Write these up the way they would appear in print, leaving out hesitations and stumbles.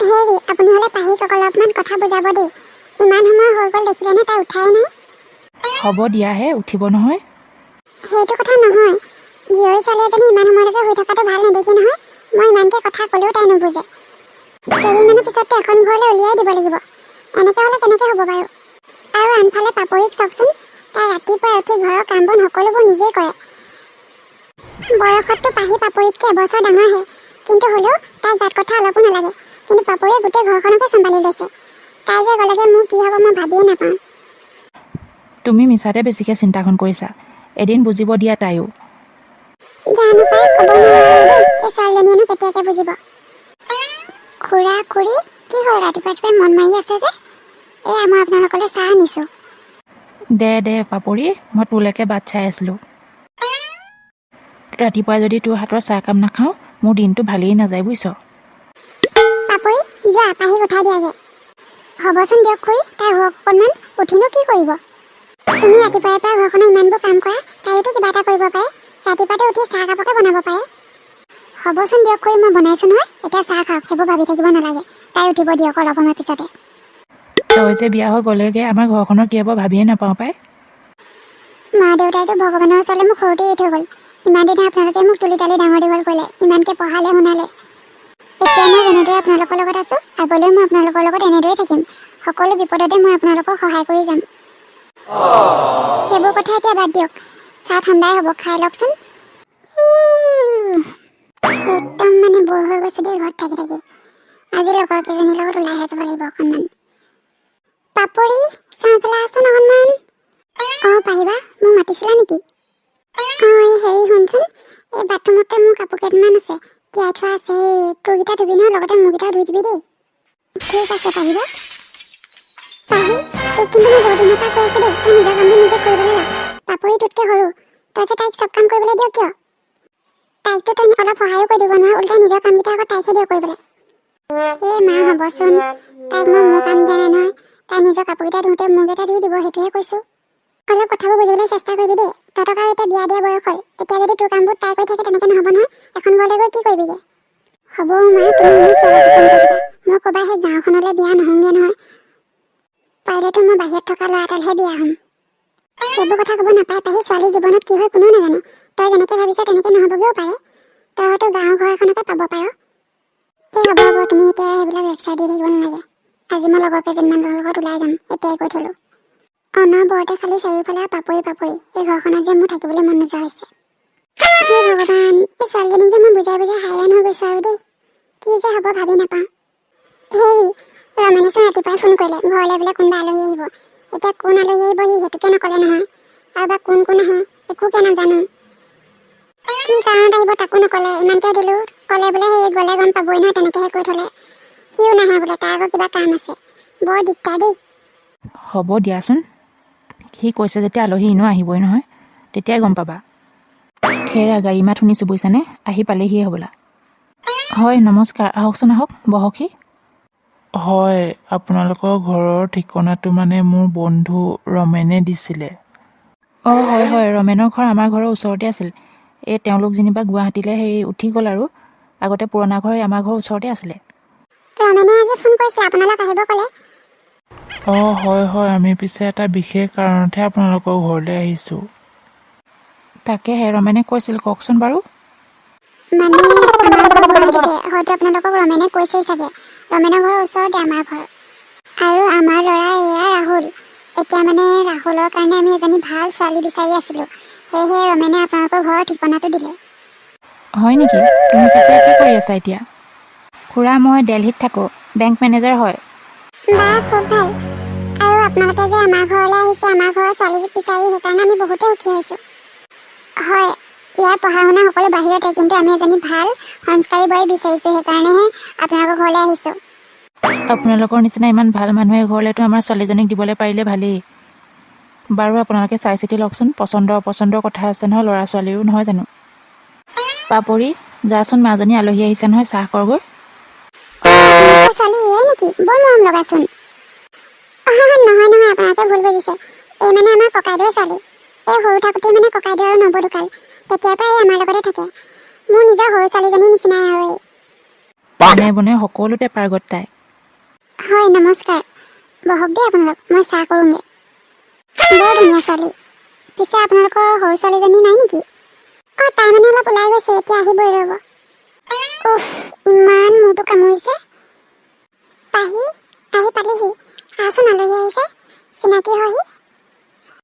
হেৰি, আপুনি হ'লে পাহিক অলপমান কথা বুজাব দেই। ইমান সময় হৈ গ'ল, দেখিলেনে, তাই উঠাই নাই। হ'ব দিয়াহে, উঠিব নহয়। সেইটো কথা নহয়, জীয়ৰী ছোৱালী এজনী ইমান সময়লৈকে শুই থকাটো ভাল নেদেখি নহয়। মই ইমানকৈ কথা ক'লেও তাই নুবুজে। কেইদিনমানৰ পিছততো এখন ঘৰলৈ উলিয়াই দিব লাগিব। এনেকৈ হ'লে কেনেকৈ হ'ব বাৰু? আৰু আনফালে পাপৰিক চাওকচোন, তাই ৰাতিপুৱাই উঠি ঘৰৰ কাম বন সকলোবোৰ নিজেই কৰে। বয়সততো পাহি পাপৰিতকৈ এবছৰ ডাঙৰহে, কিন্তু হ'লেও তাই গাত কথা অলপো নালাগে। কিন্তু পাপৰিয়ে গোটেই ঘৰখনকে চম্ভালি লৈছে। তাই যে গ'লেগৈ, মোৰ কি হ'ব মই ভাবিয়ে নাপাওঁ। তুমি মিছাতে বেছিকৈ চিন্তাখন কৰিছা। এদিন বুজিব দিয়া তাইও। জানো পাই, ক'ব নোৱাৰো আৰু দেই। এই ছোৱালীজনীয়েনো কেতিয়াকে বুজিব? খুৰা, খুৰী, কি হ'ল, ৰাতিপুৱা ৰাতিপুৱাই মন মাৰি আছে যে? এয়া মই আপোনালোকলৈ চাহ আনিছোঁ। দে দে পাপৰি, মই তোলৈকে বাট চাই আছিলোঁ। ৰাতিপুৱা যদি তোৰ হাতৰ চাহকাপ নাখাওঁ, মোৰ দিনটো ভালেই নাযায়, বুজিছ। পাপৰি, যোৱা, পাহিক উঠাই দিয়াগে। হ'বচোন দিয়ক খুৰী, তাই হওক অকণমান। উঠিনো কি কৰিব? তুমি ৰাতিপুৱাৰে পৰা ঘৰখনৰ ইমানবোৰ কাম কৰা, তাইওতো কিবা এটা কৰিব পাৰে। ৰাতিপুৱাতে উঠি চাহ কাপকে বনাব পাৰে। হ'বচোন দিয়ক খুৰী, মই বনাইছোঁ নহয়। এতিয়া চাহ খাওক, সেইবোৰ ভাবি থাকিব নালাগে। তাই উঠিব দিয়ক অলপ সময় পিছতে। তই যে বিয়া হৈ গ'লেগৈ, আমাৰ ঘৰখনৰ কি হ'ব ভাবিয়ে নাপাওঁ পাই। মা দেউতাইতো ভগৱানৰ ওচৰলৈ মোক সৰুতে এৰি থৈ গ'ল। ইমান দিনে আপোনালোকে মোক তুলি তালি ডাঙৰ দীঘল কৰিলে, ইমানকৈ পঢ়ালে শুনালে। এতিয়া মই যেনেদৰে আপোনালোকৰ লগত আছোঁ, আগলৈও মই আপোনালোকৰ লগত এনেদৰেই থাকিম। সকলো বিপদতে মই আপোনালোকক সহায় কৰি যাম। সেইবোৰ কথা এতিয়া বাদ দিয়ক। চাহ ঠাণ্ডাই হ'ব, খাই লওকচোন। একদম মানে বৰ হৈ গৈছোঁ দেই ঘৰত থাকি থাকি। আজি লগৰ কেইজনীৰ লগত ওলাইহে যাব লাগিব অকণমান। পাপৰি, চাহ পেলাই আছোন অকণমান। অঁ পাৰিবা, মোক মাতিছিলা নেকি? অঁ, এই হেৰি, শুনচোন, এই বাথৰুমতে মোৰ কাপোৰ কেইটামান আছে, তিয়াই থোৱা আছে। এই তোৰকেইটা ধুবি নহয়, লগতে মোৰকেইটাও ধুই দিবি দেই। ঠিক আছে পাৰিবা। পাহি, তোক কিন্তু মই বহুত দিনৰ পৰা কৈ আছো দেই, তই নিজৰ কামবোৰ নিজে কৰিবলৈ ল। পাপৰি তোতকৈ সৰু, তই যে তাইক চব কাম কৰিবলৈ দিয় কিয়? তাইকতো তই অলপ সহায়ো কৰি দিব নোৱাৰ, উল্টাই নিজৰ কামকেইটা আকৌ তাইকহে দিয় কৰিবলৈ। এই মা, হ'বচোন, তাইক মই মোৰ কাম দিয়া নাই নহয়। তাই নিজৰ কাপোৰকেইটা ধুওঁতে মোৰকেইটা ধুই দিব, সেইটোহে কৈছোঁ। অলপ কথাবোৰ বুজিবলৈ চেষ্টা কৰিবি দেই। তহঁতক আৰু এতিয়া বিয়া দিয়া বয়স হ'ল। এতিয়া যদি তোৰ কামবোৰ তাই কৰি থাকে, তেনেকৈ নহ'ব নহয়। এখন ঘৰলৈ গৈ কি কৰিবিগৈ? হ'ব মা, তুমি এনেই চিঞৰ কম কৰি দিবা। মই ক'বা সেই গাঁওখনলৈ বিয়া নহওঁগৈ নহয়, পাৰিলেতো মই বাহিৰত থকা ল'ৰা এটালৈহে বিয়া হ'ম। সেইবোৰ কথা ক'ব নাপায় পাহি। ছোৱালী জীৱনত কি হয় কোনেও নাজানে। তই যেনেকৈ ভাবিছ তেনেকৈ নহ'বগৈও পাৰে। তই হয়তো গাঁৱৰ ঘৰ এখনকে পাব পাৰ। এই হ'ব হ'ব, তুমি এতিয়া সেইবিলাক লেকচাৰ দি থাকিব নালাগে। আজি মই লগৰ কেইজনমানৰ লগত ওলাই যাম, এতিয়াই কৈ থ'লোঁ। অনবৰতে খালি চাৰিওফালে পাপৰি পাপৰি। এই ঘৰখনত যে মোৰ থাকিবলৈ মন নোযোৱা হৈছে। হে ভগৱান, এই ছোৱালীজনীক যে মই বুজাই বুজাই হাইৰাণ হৈ গৈছোঁ আৰু দেই। কি যে হ'ব ভাবি নাপাওঁ। হেৰি, ৰমেনেচোন ৰাতিপুৱাই ফোন কৰিলে, ঘৰলৈ বোলে কোনোবা আলহী আহিব। এতিয়া কোন আলহী আহিব সি সেইটোকে নক'লে নহয়। আৰু বা কোন কোন আহে একোকে নাজানো। কি কাৰণত আহিব তাকো নক'লে। ইমানকে দিলোঁ, ক'লে বোলে সেই গ'লে গম পাবই নহয়, তেনেকৈহে কৈ থ'লে। সিও নাহে বোলে, তাৰ আকৌ কিবা কাম আছে। বৰ দিগদাৰ দেই। হ'ব দিয়াচোন, সি কৈছে যেতিয়া আলহী এনেও আহিবই নহয়, তেতিয়াই গম পাবা। হেৰা, গাড়ী মাত শুনিছোঁ বুজিছানে? আহি পালেহিয়ে হ'বলা। হয়, নমস্কাৰ, আহকচোন আহক, বহকহি। হয়, আপোনালোকৰ ঘৰৰ ঠিকনাটো মানে মোৰ বন্ধু ৰমেনে দিছিলে। অঁ হয় হয়, ৰমেনৰ ঘৰ আমাৰ ঘৰৰ ওচৰতে আছিল। এই তেওঁলোক যেনিবা গুৱাহাটীলৈ হেৰি উঠি গ'ল আৰু। আগতে পুৰণা ঘৰ এই আমাৰ ঘৰৰ ওচৰতে আছিলে। ৰমেনে আজি ফোন কৰিছিলে, আপোনালোক আহিব ক'লে। অঁ হয় হয়, আমি পিছে এটা বিশেষ কাৰণতহে আপোনালোকৰ ঘৰলৈ আহিছোঁ। তাকেহে, ৰমেনে কৈছিল। কওকচোন বাৰু। মানে আমাৰ ঘৰ গুৱাহাটীতে, হয়তো আপোনালোকক ৰমেনে কৈছেই চাগে। ৰমেনৰ ঘৰৰ ওচৰতে আমাৰ ঘৰ। আৰু আমাৰ ল'ৰা এয়া ৰাহুল। এতিয়া মানে ৰাহুলৰ কাৰণে আমি এজনী ভাল ছোৱালী বিচাৰি আছিলোঁ, সেয়েহে ৰমেনে আপোনালোকৰ ঘৰৰ ঠিকনাটো দিলে। হয় নেকি? তুমি পিছে কি কৰি আছা এতিয়া? খুৰা, মই দেলহিত থাকোঁ, বেংক মেনেজাৰ হয়। বা, খুব ভাল। আৰু আপোনালোকে যে আমাৰ ঘৰলৈ আহিছে আমাৰ ঘৰৰ ছোৱালী বিচাৰি, সেইকাৰণে আমি বহুতেই সুখী হৈছোঁ। হয়, ইয়াৰ পঢ়া শুনা সকলো বাহিৰতে, কিন্তু আমি এজনী ভাল সংস্কাৰী বোৱাৰী বিচাৰিছোঁ, সেইকাৰণেহে আপোনালোকৰ ঘৰলৈ আহিছোঁ। আপোনালোকৰ নিচিনা ইমান ভাল মানুহে ঘৰলৈতো আমাৰ ছোৱালীজনীক দিবলৈ পাৰিলে ভালেই বাৰু। আপোনালোকে চাই চিতি লওকচোন। পচন্দ অপচন্দৰ কথা আছে নহয় ল'ৰা ছোৱালীৰো, নহয় জানো? পাপৰি, যাচোন, মাজনী আলহী আহিছে নহয়, চাহ কৰগৈ। আপোনালোকৰ ছোৱালী এয়ে নেকি? বৰ মৰম লগাচোন। নহয় নহয়, আপোনালোকে ভুল বুজিছে। এই মানে আমাৰ ককাইদেউৰ ছোৱালী। এই সৰু থাকোঁতেই মানে ককাইদেউ আৰু নবৌ ঢুকাল, তেতিয়াৰ পৰা এই আমাৰ লগতে থাকে। মোৰ নিজৰ সৰু ছোৱালীজনীৰ নিচিনাই আৰু এই। বনাই বনাই সকলোতে পাৰ্গত তাই। হয়, নমস্কাৰ। বহক দেই আপোনালোক, মই চাহ কৰোঁগৈ। বৰ ধুনীয়া ছোৱালী। পিছে আপোনালোকৰ সৰু ছোৱালীজনী নাই নেকি? অঁ, তাই মানে অলপ ওলাই গৈছে, এতিয়া আহিবই, ৰ'ব। উফ, ইমান মূৰটো কামুৰিছে। পাহি, আহি পালিহি। আহচোন, আলহী আহিছে, চিনাকি হহি।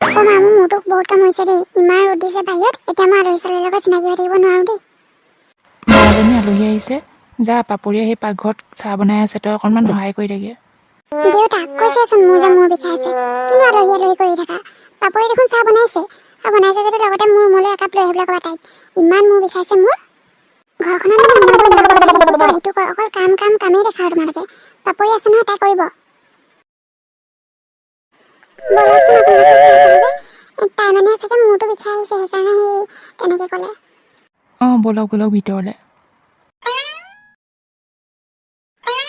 অ' মা, মোৰ মূৰটো বহুত কামুৰিছে দেই। ইমান ৰ'দ দিছে বাহিৰত। এতিয়া মই আলহী ছোৱালীৰ লগত চিনাকি হৈ থাকিব নোৱাৰোঁ দেই। মাজনী, আলহী আহিছে, যা। পাপৰি আহি পাকঘৰত চাহ বনাই আছে, তই অকণমান সহায় কৰি দেগে। দেউতা, কৈছোৱেচোন মোৰ যে মূৰ বিষাইছে। কিনো আলহী আলহী কৰি থাকা? পাপৰি দেখোন চাহ বনাইছে আৰু বনাইছে যদি লগতে মোৰ ৰুমলৈ একাপ লৈ আহিবলৈ ক'বা তাইক। ইমান মূৰ বিষাইছে মোৰ। ঘৰখনত মানে সোমাব নোৱাৰো। ইটো কৰ, সিটো কৰ, অকল কাম কাম কামেই দেখা আৰু তোমালোকে। পাপৰি আছে নহয়, তাই কৰিব। ব'লকচোন আপোনালোকে, চাহ খাবগৈ। তাই মানে চাগে মূৰটো বিষাই আহিছে, সেইকাৰণে সেই তেনেকে ক'লে। অঁ, ব'লক ব'লক ভিতৰলৈ।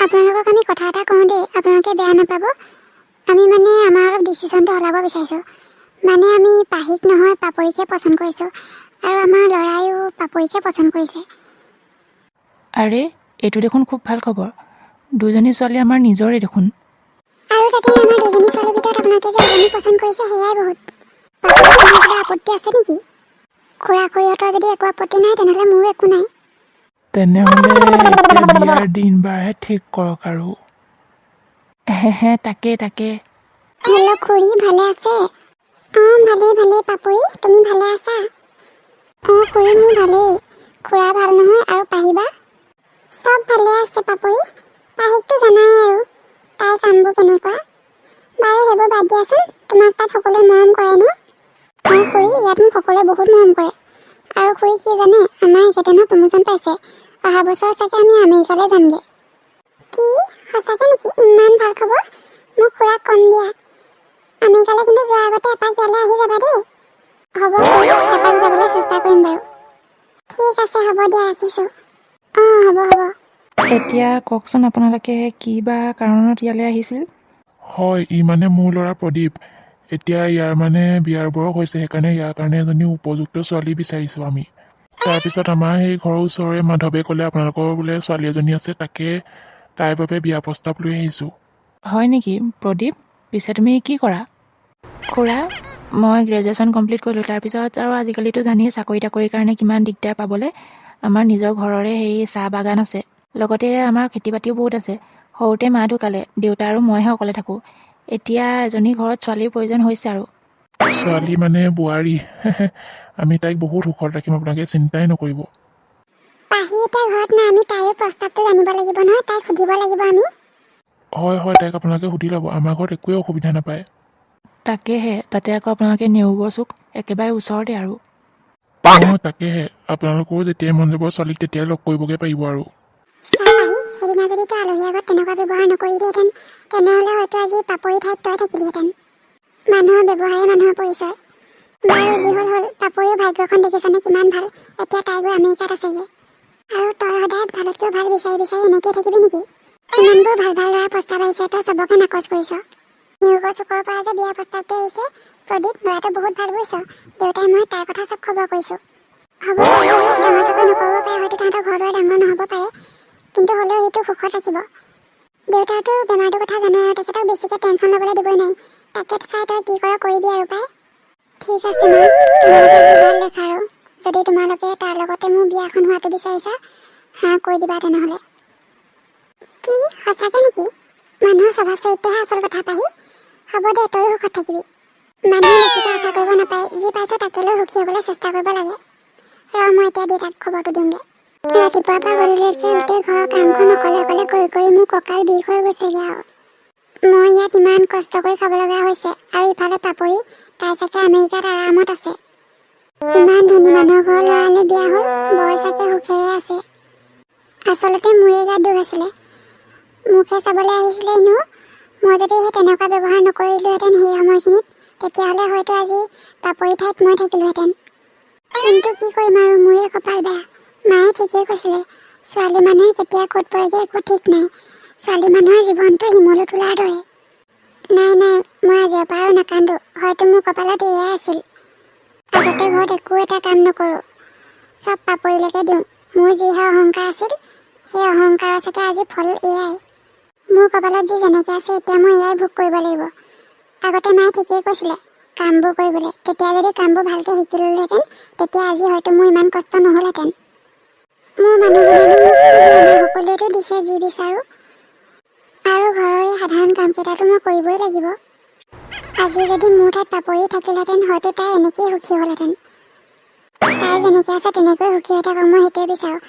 আপোনালোকক আমি কথা এটা কওঁ দেই, আপোনালোকে বেয়া নাপাব। আমি মানে আমাৰ অলপ ডিচিশ্যনটো সলাব বিচাৰিছোঁ। মানে আমি পাহিক নহয়, পাপৰিকহে পচন্দ কৰিছোঁ আৰু আমাৰ ল'ৰায়ো পাপৰিকহে পচন্দ কৰিছে। আৰে, এইটো দেখোন খুব ভাল খবৰ। দুজনী ছোৱালী আমাৰ নিজৰে দেখোন। আৰু তাতে আমাৰ দুজনী ছোৱালীৰ ভিতৰত আপোনালোকে যে এজনী পচন্দ কৰিছে, সেয়াই বহুত। পাপৰি, তোমাৰ কিবা আপত্তি আছে নেকি? খুৰা খুৰীহঁতৰ যদি একো আপত্তি নাই, তেনেহ'লে মোৰো একো নাই। তেনেহ'লে এতিয়া বিয়াৰ দিন বাৰহে ঠিক কৰক আৰু। হে, তাকে তাকে। হেল্ল' খুৰী, ভালে আছে? অঁ, ভালেই ভালেই। পাপৰি, তুমি ভালে আছা? অঁ খুৰী, মোৰ ভালেই। খুৰা ভাল নহয়? আৰু পাহিবা? চব ভালে আছে পাপৰি। পাহিকতো জানাই আৰু, তাইৰ কামবোৰ কেনেকুৱা। বাৰু, সেইবোৰ বাদ দিয়াচোন, তোমাক তাত সকলোৱে মৰম কৰেনে? অঁ খুৰী, ইয়াত মোক সকলোৱে বহুত মৰম কৰে। আৰু খুৰী, কি জানে, আমাৰ এখেতে নহয় প্ৰমোচন পাইছে। অহা বছৰ চাগে আমি আমেৰিকালৈ যামগৈ। কি, সঁচাকৈ নেকি? ইমান ভাল খবৰ! মোক খুৰাক কম দিয়া। আমেৰিকালৈ কিন্তু যোৱাৰ আগতে এপাক ইয়ালৈ আহি যাবা দেই। হ'ব খুৰী, এপাক যাবলৈ চেষ্টা কৰিম বাৰু। ঠিক আছে, হ'ব দিয়া, ৰাখিছোঁ। অঁ, হ'ব হ'ব। এতিয়া কওকচোন, আপোনালোকে কি বা কাৰণত ইয়ালৈ আহিছিল? হয়, ই মানে মোৰ ল'ৰা প্ৰদীপ। এতিয়া ইয়াৰ মানে বিয়াৰ বয়স হৈছে, সেইকাৰণে ইয়াৰ কাৰণে এজনী উপযুক্ত ছোৱালী বিচাৰিছোঁ আমি। তাৰপিছত আমাৰ সেই ঘৰৰ ওচৰৰে মাধৱে ক'লে আপোনালোকৰ বোলে ছোৱালী এজনী আছে, তাকে তাইৰ বাবে বিয়া প্ৰস্তাৱ লৈ আহিছোঁ। হয় নেকি? প্ৰদীপ, পিছে তুমি কি কৰা? খুৰা, মই গ্ৰেজুৱেশ্যন কমপ্লিট কৰিলোঁ। তাৰপিছত আৰু আজিকালিতো জানেই চাকৰি তাকৰিৰ কাৰণে কিমান দিগদাৰ পাবলৈ। আমাৰ নিজৰ ঘৰৰে হেৰি চাহ বাগান আছে, লগতে আমাৰ খেতি বাতিও বহুত আছে। সৰুতে মা ঢুকালে, দেউতা আৰু মইহে অকলে থাকোঁ। এতিয়া এজনী ঘৰত ছোৱালীৰ প্ৰয়োজন হৈছে আৰু। ছোৱালী মানে বোৱাৰী। আমি তাইক বহুত সুখত ৰাখিম, আপোনালোকে চিন্তাই নকৰিব। পাহি এতিয়া ঘৰত নাই, আমি তাইৰো প্ৰস্তাৱটো জানিব লাগিব নহয়, তাইক সুধিব লাগিব আমি। হয় হয়, তাইক আপোনালোকে সুধি ল'ব, আমাৰ ঘৰত একোৱেই অসুবিধা নাপায়। তাকেহে, তাতে আকৌ আপোনালোকে নেওগৰ চুক, একেবাৰে ওচৰতে আৰু। অঁ, তাকেহে, আপোনালোকৰো যেতিয়াই মন যাব ছোৱালীক তেতিয়াই লগ কৰিবগৈ পাৰিব আৰু। চা পাহি, সেইদিনা যদি তই আলহীৰ আগত তেনেকুৱা ব্যৱহাৰ নকৰিলিহেঁতেন, তেনেহ'লে হয়তো আজি পাপৰি ঠাইত তই থাকিলিহেঁতেন। মানুহৰ ব্যৱহাৰেই মানুহৰ পৰিচয়। বাৰু, যি হ'ল হ'ল। পাপৰিও ভাগ্যখন দেখিছনে কিমান ভাল? এতিয়া তাই গৈ আমেৰিকাত আছেগৈ। আৰু তই সদায় ভালতকৈও ভাল বিচাৰি বিচাৰি এনেকেই থাকিবি নেকি? ইমানবোৰ ভাল ভাল ল'ৰাৰ প্ৰস্তাৱ আহিছে, তই চবকে নাকচ কৰিছ। নিয়োগৰ চুকৰ পৰা যে বিয়াৰ প্ৰস্তাৱটো আহিছে, প্ৰদীপ ল'ৰাটো বহুত ভাল, বুজিছ? দেউতাই মই তাৰ কথা চব খবৰ কৰিছোঁ। হ'ব পাৰে সি ডাঙৰ চাকৰি নকৰিব পাৰে, হয়তো তাহাঁতৰ ঘৰ দুৱাৰ ডাঙৰ নহ'ব পাৰে, কিন্তু হ'লেও সিটো সুখত ৰাখিব। দেউতাৰতো বেমাৰটোৰ কথা জানোৱেই আৰু তেখেতক বেছিকৈ টেনশ্যন ল'বলৈ দিবই নোৱাৰি। তাকে চাই তই কি কৰ কৰিবি আৰু পাই। ঠিক আছে মা, তোমালোকে যি ভাল দেখা আৰু। যদি তোমালোকে তাৰ লগতে মোৰ বিয়াখন হোৱাটো বিচাৰিছা, হা কৈ দিবা তেনেহ'লে। কি, সঁচাকে নেকি? মানুহৰ স্বভাৱ চৰিত্ৰহে আচল কথা পাহি। হ'ব দে, তয়ো সুখত থাকিবি। মানুহে বেছিকৈ আশা কৰিব নাপায়, যি পাইছ তাকে লৈ সুখী হ'বলৈ চেষ্টা কৰিব লাগে। ৰ, মই এতিয়া দেউতাক খবৰটো দিওঁগৈ। ৰাতিপুৱাৰ পৰা গধূলিলৈকে গোটেই ঘৰৰ কামখন অকলে অকলে কৰি কৰি মোৰ কঁকাল বিষ হৈ গৈছেগৈ আৰু। মই ইয়াত ইমান কষ্ট কৰি খাব লগা হৈছে আৰু ইফালে পাপৰি, তাই চাগে আমেৰিকাত আৰামত আছে। ইমান ধনী মানুহৰ ঘৰৰ ল'ৰালে বিয়া হ'ল, বৰ চাগে সুখেৰে আছে। আচলতে মোৰেই গাত দোষ আছিলে। মোকহে চাবলৈ আহিছিলে এনেও। মই যদি সেই তেনেকুৱা ব্যৱহাৰ নকৰিলোহেঁতেন সেই সময়খিনিত, তেতিয়াহ'লে হয়তো আজি পাপৰি ঠাইত মই থাকিলোহেঁতেন। কিন্তু কি কৰিম আৰু, মোৰেই কপাল বেয়া। মায়ে ঠিকেই কৈছিলে, ছোৱালী মানুহে কেতিয়া ক'ত পৰেগৈ একো ঠিক নাই। ছোৱালী মানুহৰ জীৱনটো শিমলু তোলাৰ দৰে। নাই নাই, মই আজিৰ পৰা আৰু নাকান্দো। হয়তো মোৰ কপালত এয়াই আছিল। আগতে ঘৰত একো এটা কাম নকৰোঁ, চব পাপৰিলৈকে দিওঁ। মোৰ যিহে অহংকাৰ আছিল, সেই অহংকাৰৰ চাগে আজি ফল এয়াই। মোৰ মোৰ কপালত যি যেনেকৈ আছে, এতিয়া মই এয়াই ভোগ কৰিব লাগিব। আগতে মায়ে ঠিকেই কৈছিলে কামবোৰ কৰিবলৈ। তেতিয়া যদি কামবোৰ ভালকৈ শিকি ল'লোহেঁতেন, তেতিয়া আজি হয়তো মোৰ ইমান কষ্ট নহ'লহেঁতেন। মোৰ মানুহজনেনো মোক কি দিয়া নাই? সকলোৱেতো দিছে যি বিচাৰোঁ। আৰু ঘৰৰ এই সাধাৰণ কামকেইটাতো মই কৰিবই লাগিব। আজি যদি মোৰ ঠাইত পাপৰি থাকিলহেঁতেন, হয়তো তাই এনেকেই সুখী হ'লহেঁতেন। তাই যেনেকৈ আছে তেনেকৈ সুখী হৈ থাকক, মই সেইটোৱে বিচাৰোঁ।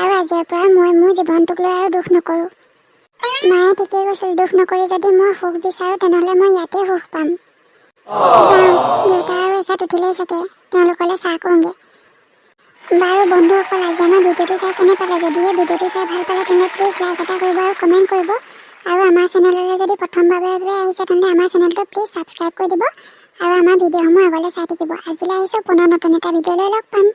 আৰু আজিৰ পৰা মই মোৰ জীৱনটোক লৈ আৰু দুখ নকৰোঁ। মায়ে ঠিকেই কৈছিল, দুখ নকৰি যদি মই সুখ বিচাৰোঁ, তেনেহ'লে মই ইয়াতে সুখ পাম। যাওঁ, দেউতা আৰু এখেত উঠিলেই চাগে, তেওঁলোকলৈ চাহ কৰোঁগৈ। বাৰু বন্ধুসকল, আজি আমাৰ ভিডিঅ'টো চাই কেনে পালে? যদিহে ভিডিঅ'টো চাই ভাল পালে, তেনেহ'লে প্লিজ লাইক এটা কৰিব আৰু কমেণ্ট কৰিব। আৰু আমাৰ চেনেললৈ যদি প্ৰথমবাৰৰ বাবে আহিছে, তেনেহ'লে আমাৰ চেনেলটো প্লিজ ছাবস্ক্ৰাইব কৰি দিব আৰু আমাৰ ভিডিঅ'সমূহ আগলৈ চাই থাকিব। আজিলৈ আহিছোঁ, পুনৰ নতুন এটা ভিডিঅ'লৈ লগ পাম।